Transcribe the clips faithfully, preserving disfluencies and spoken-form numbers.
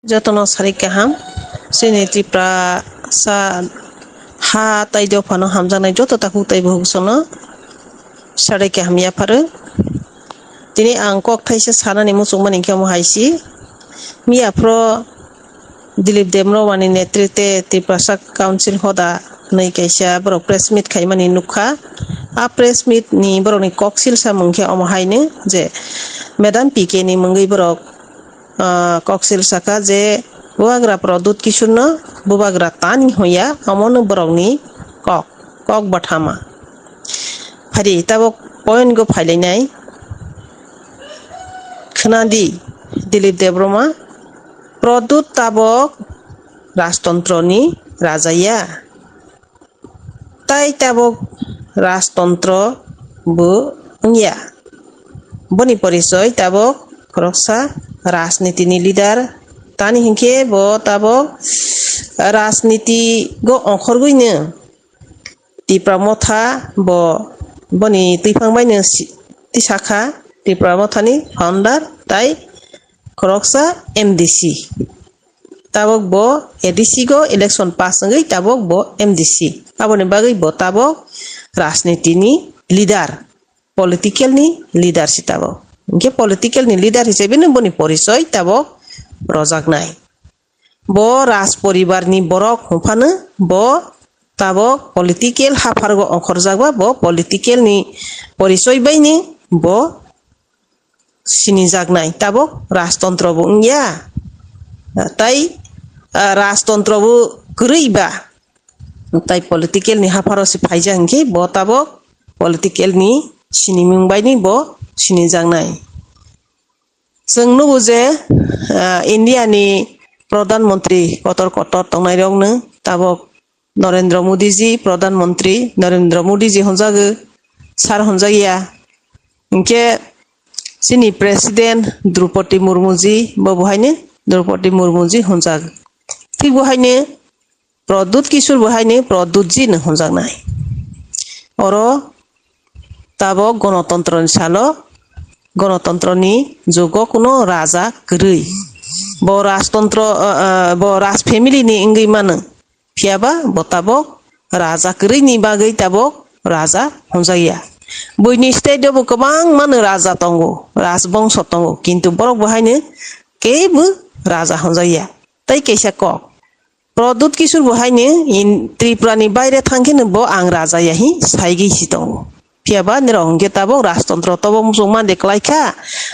Jotono sarik kaham, chini Tripura sa ha tai dophano hamjaknai joto takhuk tai buhuk sono sarik kaham yapharo. Tini ang kok thaisa sanani muchungmani khe omo hai si, miya phro Dilip Debbarmani netrite Tiprasa Council hoda hwnwi kaisa borok press meet khaimani nukha. A press meet ni borokni koksil samung khe omo haino je Madam P K ni mungwi borok ah, koksil saka je bubagra Pradyut Kishorno bubagra tani hoya, omono borokni kok, kok bathama. Phari tabok point go phailainai. Khwnadi Dilip Debbarma, Pradyut tabok rajtontroni raja ya. Tai tabok rajtontro bo wngya. Boni porichoi tabok khoroksa rajnitini leader. Tani hinkhe bo tabok rajniti go ongkhorgwino Tipra Motha bo boni twiphang baino si-, tisakha Tipra Mothani founder tai khoroksa M D C. Tabok bo A D C go election pass wngwi tabok bo M D C. Aboni bagwi bo tabok rajniti ni leader, political ni leader si tabok. Hinkhe political ni leader hisabe no boni porichoi tabok rojaknai. Bo raj poribar ni borok hwnphano bo tabok political haphargo ongkhorjak ba bo political ni porichoi bai ni bo sinijaknai, tabok rajtontro bo wngya. Tai, ah, rajtontro bo kwrwi ba, tai political ni hapharo se phaijak hinkhe bo tabok political ni sinimung bai ni bo sinijaknai. Chwng nugo je, ah, India ni Pradhan Mantri kotor kotor tongnai rokno tabok Narendra Modi ji, Pradhan Mantri Narendra Modi ji honjago, sir honjakya. Hinkhe chini President Droupadi Murmu ji, bo bo haino Droupadi Murmu ji honjago. Thik bo haino Pradyut Kishore bo haino Pradyut ji no honjaknai. Oro tabok gonotontro ni salo, gonotontro ni jugo kuno raja kwrwi. Bo rajtontro, ah, ah, bo raj family ni wngwi mano. Phiya ba bo tabok raja kwrwi ni bagwi tabok raja hwnjakya. Buini state o bo kwbangma no raja tongo, rajbongso tongo, kintu borok bo haino kebo raja hwnjakya. Tai kaisa kok, Pradyut Kishore bo haino in Tripura ni baire thang khe no bo ang raja ya hi saigwi si tongo. Phiya ba nirok hwnkhe tabok rajtontro tobo muchungma de kwlai kha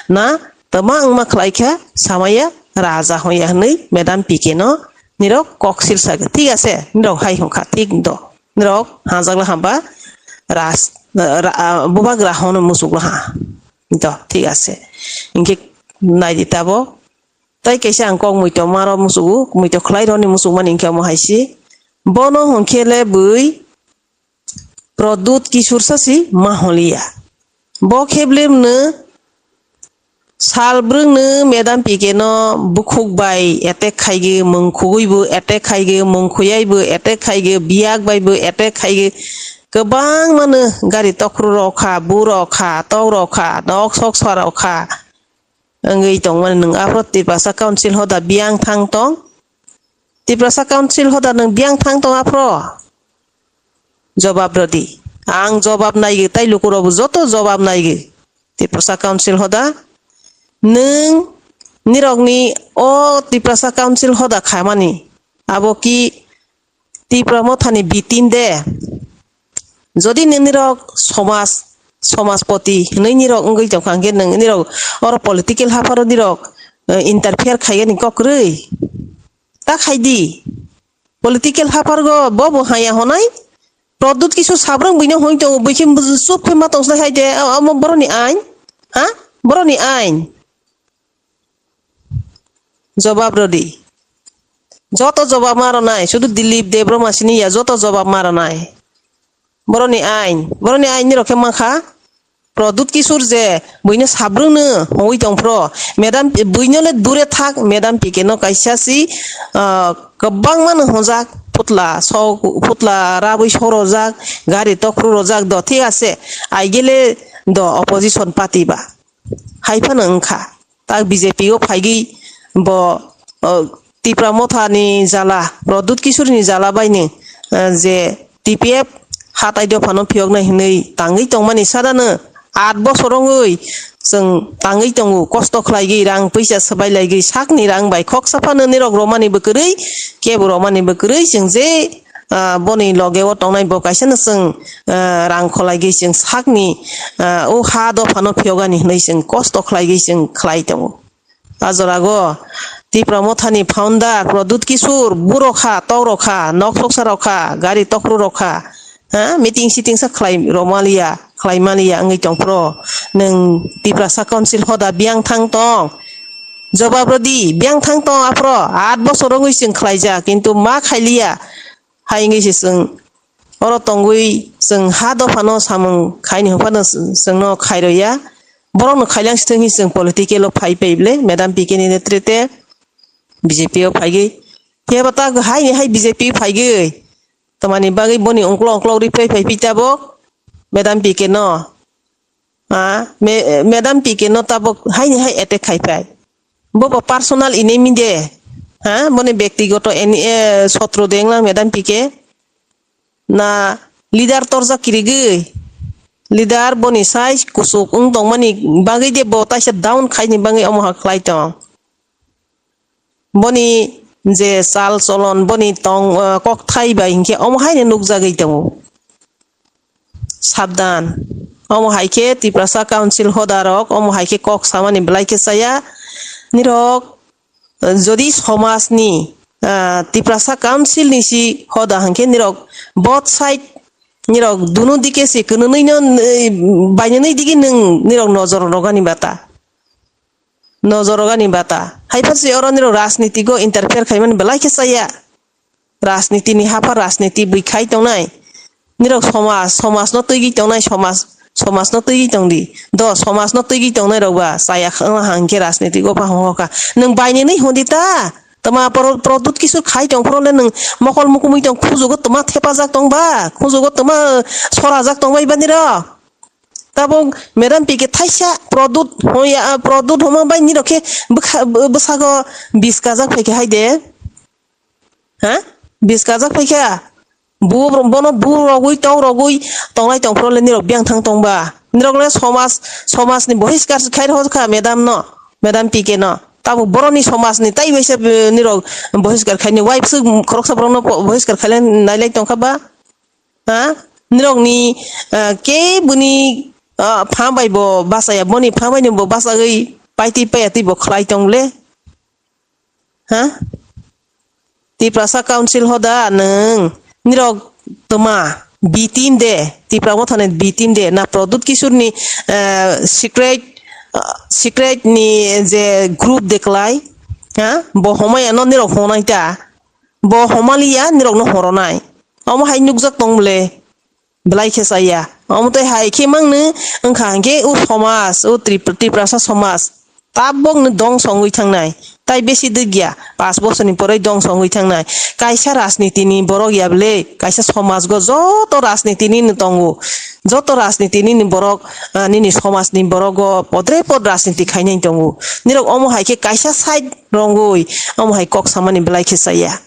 na twma wngma khlai kha samaya raja hwnya hwnwi Madam P K no nirok koksil sago. Thik ase, nirok hai hwnkha, thik do. Nirok hajak la hamba ras-, ra-, ah, bubagra hono muchuk la ha. Do, thik ase. Hinkhe naidi tabok. Tai kaisa ang kok muitok maro muchugo, muitok khlai roni muchukmani hinkhe omo hai si. Bono hwnkhe le bui Pradyut Kishore sa si ma holiya. Bo khe bwlwmno sal brwngno Madam P K no bukhuk bai attack khaigwi, mung khugwi bo attack khaigwi, mung khuyai bo attack khaigwi, biyak bai bo attack khaigwi, kwbangmano gari tokhro rok kha, bu rok kha, tok rok kha, nok sok swa rok kha. Wngwi tongmani nwng aphro Tiprasa Council hoda biyang thang tong? Tiprasa Council hoda nwng biyang thang tong aphro? Jobab rwdi. Ang jobab naigwi, tai lukurokbo joto jobab naigwi. Tiprasa Council hoda, nwng nirokni o Tiprasa Council hoda khamani, abo ki Tipra Mothani bitin de? Jodi nini rok somaj, somajpoti hinwi ni rok wngwi tongkha, hwnkhe nwng ni rok oro political hapharo ni rok, eh, interfere khaigani kok kwrwi? Ta khaidi. Political haphar go bo bo haya honai. Pradyut Kishore sabrang buino hoi tongo, bui khe chup khe ma tong sai hai de, amo boroni ain? Ha? Boroni ain? Jobab rwdi. Joto jobab ma rwnai, sudu Dilip Debbarma sini ya, joto jobab ma rwnai. Boroni ain, boroni ain ni rok khe mankha. Pradyut Kishore je buino sabrwngno hongwi tongphro, madam, buino le dure thak, madam P K no kaisa si, ah, kwbangma no hongjak, phutla sok, phutla rabwi sorojak, gari tokhro rojak do, thik ase, aigele do opposition party ba. Hai phano wngkha. Tak B J P o phaigwi bo o, Tipra Motha ni jala, Pradyut Kishore ni jala bai ni, eh, je T P F hatai dopha no phiyok nai hinui tangwi tongmani sadano aat bosor wngwi chwng tangwi tongo, kosto khlaigwi, rang puisa swbai laigwi, sakni rang bai khoksa phano nirok romani bo kwrwi, kebo romani bo kwrwi, chwng je, ah, boni loge o tongnai bo kaisa no chwng, ah, rang kholaigwi chwng sakni, ah, o ha dopha no phiyogani hinui chwng kosto khlaigwi chwng khlai tongo. A jora go Tipra Motha ni founder Pradyut Kishore, burok kha, tok rok kha, nok soksa rok kha, gari tokru rok kha, ha, meeting siting sa khlai romaliya, khlai maliya wngwi tong phro. Nwng Tiprasa Council hoda biyang thang tong. Jobab rodi, biyang thang tong aphro, aat bosor wngwi chwng khlaijak, kintu ma khailiya. Hai wngwi se chwng oro tongwi chwng ha dophano samung khaini hwnphano chwngno khairoya. Borokno khailang sithwng hi chwng political o phai phai bwle, Madam P K ni netrite B J P o phaigwi. Phiya ba ta haini hai B J P phaigwi. Tamani bagwi boni ungklo ungklo ri phai phai phi tabok Madam P K no. Ha, me-, Madam P K no tabok haini hai attack khai phai. Bo bo personal enemy de. Ha, boni bektigoto eni-, eh, sotro de wnglang Madam P K. Na leader torjak kirigwi. Leader boni size kusuk wng tongmani bagwi de bo taisa down khaini bagwi omo ha khlai tong. Boni je chal cholon, boni tong, eh, kokthai bai hinkhe omo haino nukjagwi tongo. Sabdan. Omo hai khe Tiprasa Council hoda rok omo hai khe kok samani belai khe chaya. Nirok, eh, jodi somaj ni, ah, Tiprasa Council ni si hoda hinkhe nirok both side nirok dunu dike se kwnwnwi no, eh, bainwnwi digi nwng nirok nojor rogani bata. Nojor rogani bata. Hai phar se oro nirok rajniti go interfere khaimani belai khe chaya. Rajniti ni hapha rajniti bui khai tongnai. Nirok somaj, somaj no twigwi tongnai, somaj, somaj no twigwi tongdi. Do, somaj no twigwi tongnai rok ba chaya kha, wng hang khe rajniti go pha hong kha. Nwng bainini hondi ta? Tama pro-, Pradyut Kishore khai tong phro le nwng mokol mukumui tong khujugo tama thepajak tong ba? Khujugo tama sorajak tong bai ba nirok? Tabuk Madam P K thaisa Pradyut hoya, Pradyut homa bai nirok khe bwkha-, bw-, bwsago bis kajak phaikha hai de. Ha? Bis kajak phaikha. Bu, bono bu rogwi, tok rogwi, tonglai tong phro le nirok biyang thang tong ba. Nirok le somaj, somaj ni bohiskar khai rokha Madam no, Madam P K no. Tabuk boroni somaj ni tai bai se, eh, nirok bohiskar khai ni wife se khoroksa borok no bohiskar khai le nailai tong kha ba. Ha? Nirokni, ah, ke buni, ah, pha bai bo bachaya, boni pha bai no bo bachagwi paitwi paya twi bo khlai tong le. Ha? Tiprasa Council hoda nwng nirok toma B team de, Tipra Mothani B team de, na Pradyut Kishore ni, ah, secret, ah, secret ni je group de klai, ha? Bo homaya no nirok honai ta. Bo homaliya nirokno horonai. Omo hai nukjak tong bwle. Belai khe chaya. Omo tei hai khe mangno wngkha hinkhe o somaj, o Trip-, Tiprasa somaj tabokno dongso wngwi thangnai. Tai besi dwgya, pash bosorni poroi dongso wngwi thangnai. Kaisa rajnitini borok ya bwle, kaisa somajgo joto rajnitini no tongo. Joto rajnitini ni borok, ah, nini somajni borokgo podre pod rajniti khainai tongo. Nirok omo hai khe kaisa side rongwi omo hai kok samani belai khe chaya.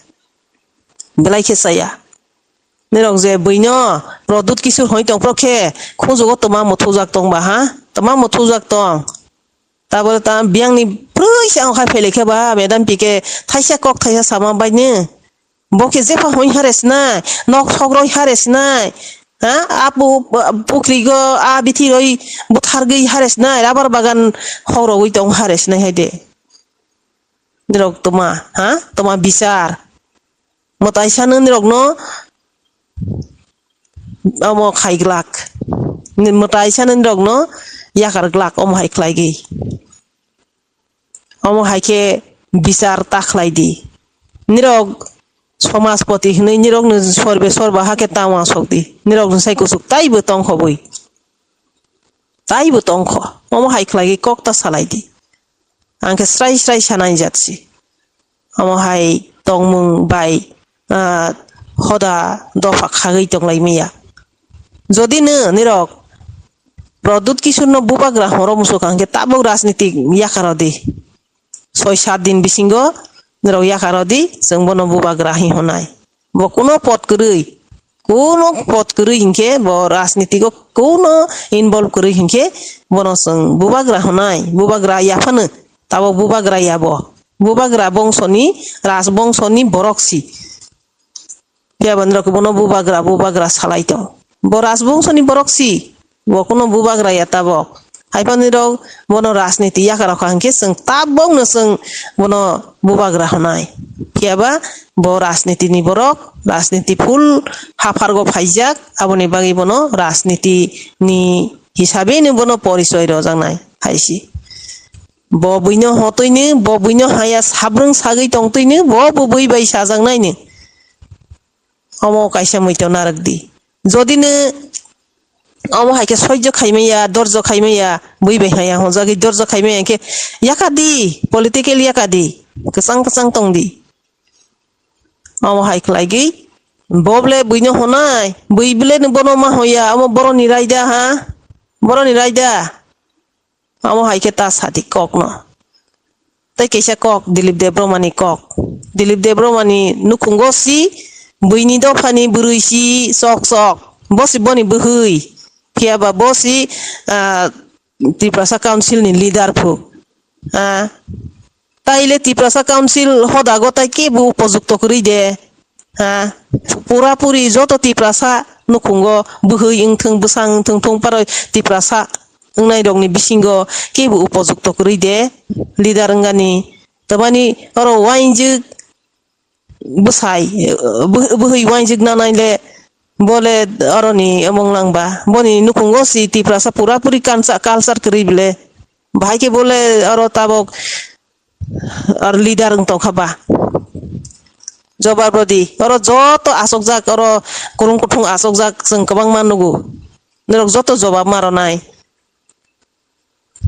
Belai khe chaya. Nirok je buino Pradyut Kishore hoi tong phro khe khunjugo toma muthujak tong ba ha? Toma muthujak tong. Tabole ta biyangni phrwi se ang khai phele khe ba Madam P K thaisa kok thaisa sama bai ne. Bo khe jepha hoi hare sinai, nok sok roi hare sinai. Ha? A pu-, pukri go a bithi roi buthar gwi hare sinai, rabar bagan hok rogwi tong hare sinai hai de. Nirok toma, ha? Toma bichar. Mwtai sano nirokno omo khai glak. Ni mwtai sano nirokno yakar glak omo hai khlaigwi. Omo hai khe bichar ta khlai di. Nirok somajpoti hwnwi nirokno sorbe sorba hakhe ta uansuk di. Nirokno sai kuchuk taibo tongkho bui. Taibo tongkho. Omo hai khlaigwi kok ta salai di. Ang khe srai srai sanai jat si. Omo hai tongmung bai, ah, hoda dopha khagwi tonglai maya. Jodi no nirok Pradyut Kishore no bubagra horo musuk ang khe tabuk rajniti yakaro di. Soi sat din bisingo Norok yakarodi, chwng bono bubagra hi hwnai. Bo kuno pod kwrwi, kuno pod kwrwi hinkhe, bo rajnitiko kuno involve kwrwi hinkhe, bono chwng bubagra hwnai, bubagra yaphano, tabo bubagra yabo. Bubagra bongsoni, rajbongsoni borok si. Phiya ba norok bono bubagra, bubagra salai tong. Bo rajbongsoni borok si, bo kuno bubagra ya tabok. Haiphano rok bono rajniti yakarok kha hinkhe chwng tabokno chwng bono bubagra hwnai. Phiya ba bo rajnitini borok, rajniti full haphargo phaijak, aboni bagwi bono rajnitini hisabeno bono porichoi rojaknai hai si. Bo buino hotwino, bo buino haya sabrwng sagwi tongtwino, bo bo bui bai sajaknaino. Omo kaisa muito narwk di. Jodi nw omo hai khe soijo khai maya, dorjo khai maya, bui bai haya honjagwi dorjo khai maya khe, yaka di, political yaka di, kwchang kwchang tong di. Omo hai khlaigwi, bo ble buino honai, bui ble nw bono ma hoya, omo boroni raida ha, boroni raida. Amo hai khe ta sadi kokno. Tei kaisa kok Dilip Debbarmani kok. Dilip Debbarmani nukhungo si buini dophani bwrwi si sok sok. Bo si boni bwhwi. Phiya ba bo si, ah, Tiprasa Council ni leader phu. Ah, taile Tiprasa Council hoda gotai kebo upojukto kwrwi de. Ha, pura puri joto Tiprasa nukhungo bwhwi wngthung, bwsang wngthung, thung paroi Tiprasa wngnai rokni bisingo kebo upojukto kwrwi de leader wngani. Tamani oro uainjwk bwsai, bw-, bwhwi uainjwk nanai le bole oroni omong langba. Boni nukhungo si Tiprasa pura puri kansa-, culture kwrwi bele. Bahai khe bole oro tabok ar leader wng tongkha ba. Jobab rodi, oro joto asokjak, oro kwrwng kuthung asokjak, chwng kwbangma nugo. Norok joto jobab ma rwnai.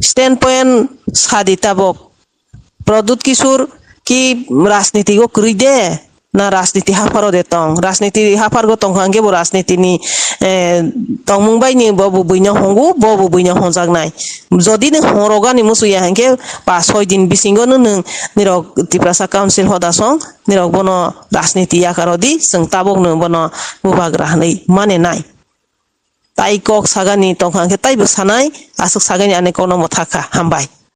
Stand point sadi tabok. Pradyut Kishore ki rajniti o kwrwi de, na rajniti hapharo de tong? Rajniti haphargo tongkha hwnkhe bo rajnitini, eh, tongmung bai ni bo bo buino hongo, bo bo buino honjaknai. Jodi nw hongrogani musuya hwnkhe pa soi din bisingo nw nwng nirok Tiprasa Council hoda song, nirok bono rajniti yakarodi, chwng tabok nw bono bubagra hwnwi mane nai. Tai kok sagani tongkha hwnkhe taibo sanai, aswk sagani ani kokno mwthakha. Hambai.